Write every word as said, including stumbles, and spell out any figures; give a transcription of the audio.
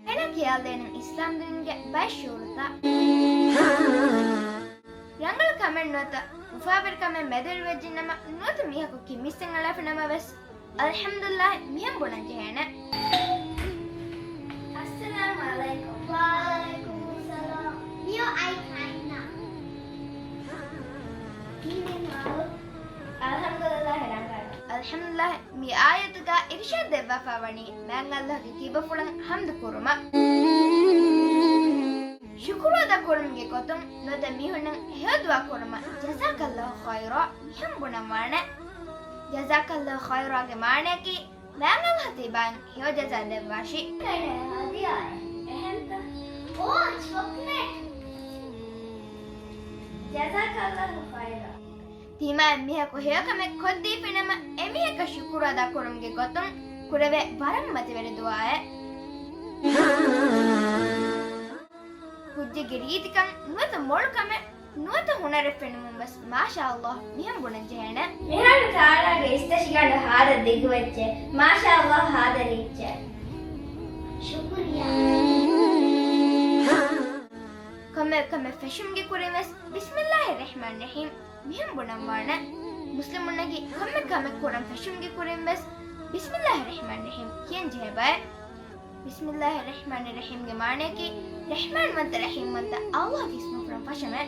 އޭނާ ކިޔާލޭނަން އިސްލާމްދީންގެ ބައެއް ޝުރުޠާ. ރަނގަޅު ކަމެއް ނުވަތަ އުފާވެރި ކަމެއް މެދުވެރިވެއްޖެ ނަމަ، ނުވަތަ މީހަކު ކިން މިސްއެއް އަޅާފި ނަމަވެސް، އަލްޙަމްދުލިއްލާހި މިހެން ބުނަން ޖެހޭނެ. އައްސަލާމު ޢަލައިކުމް. ވަޢަލައިކުމުއްސަލާމް. މިއޮއް އައި ކައިންނާ. ކިހިނެއް ހާލު؟ އަލްޙަމްދުލިއްލާހި ރަނގަޅު. އަލްޙަމްދުލިއްލާހި މި އާޔަތުގަ އިރުޝާދު ދެއްވާފަ ވަނީ މާތް ﷲ ގެ ކިބަފުޅަށް ޙަމްދު ކުރުމަށް. ޝުކުރު އަދާ ކުރުމުގެ ގޮތުން ނުވަތަ މީހުންނަށް ހެޔޮ ދުޢާ ކުރުމަށް ޖަޒާކަﷲ ޚައިރާ މިހެން ބުނަން ވާނެ. ޖަޒާކަﷲ ޚައިރާގެ މާނައަކީ މާތް ﷲ ތިބާއަށް ހެޔޮ ޖަޒާ ދެއްވާށި. ކައިރި ހަދިޔާއެއް އެހެންތަ؟ އޯ، ޗޮކްލެޓް. ޖަޒާކަﷲ ޚައިރާ. ތިމާއަށް މީހަކު ހެޔޮކަމެއް ކޮށްދީފިނަމަ، އެމީހަކަށް ޝުކުރު އަދާ ކުރުމުގެ ގޮތުން ކުރެވޭ ވަރަށް މަތިވެރި ދުޢާއެއް. ކުއްޖެއްގެ ރީތިކަން ނުވަތަ މޮޅުކަމެއް ނުވަތަ ހުނަރެއް ފެނުމުން ވެސް މާޝާﷲ މިހެން ބުނަން ޖެހޭނެ. މިހާރު ކާރާގެ އިސްތަށިގަނޑު ހާދަ ދިގުވެއްޖެ. މާޝާﷲ ހާދަ ރީއްޗެއް. ޝުކުރިއްޔާ. ކޮންމެ ކަމެއް ފެށުމުގެ ކުރިން ވެސް ބިސްމިއްލާހި ރަޙްމާނި ރަޙީމް މިހެން ބުނަން ވާނެ. މުސްލިމުންނަކީ ކޮންމެ ކަމެއް ކުރަން ފެށުމުގެ ކުރިން ވެސް ބިސްމިއްލާހި ރަޙްމާނި ރަޙީމް ކިޔަން ޖެހޭ ބައެއް. ބިސްމިއްލާހި ރަޙްމާނި ރަޙީމްގެ މާނައަކީ ރަޙްމާންވަންތަ ރަޙީމްވަންތަ ﷲ ގެ އިސްމުފުރަން ފަށަމެ.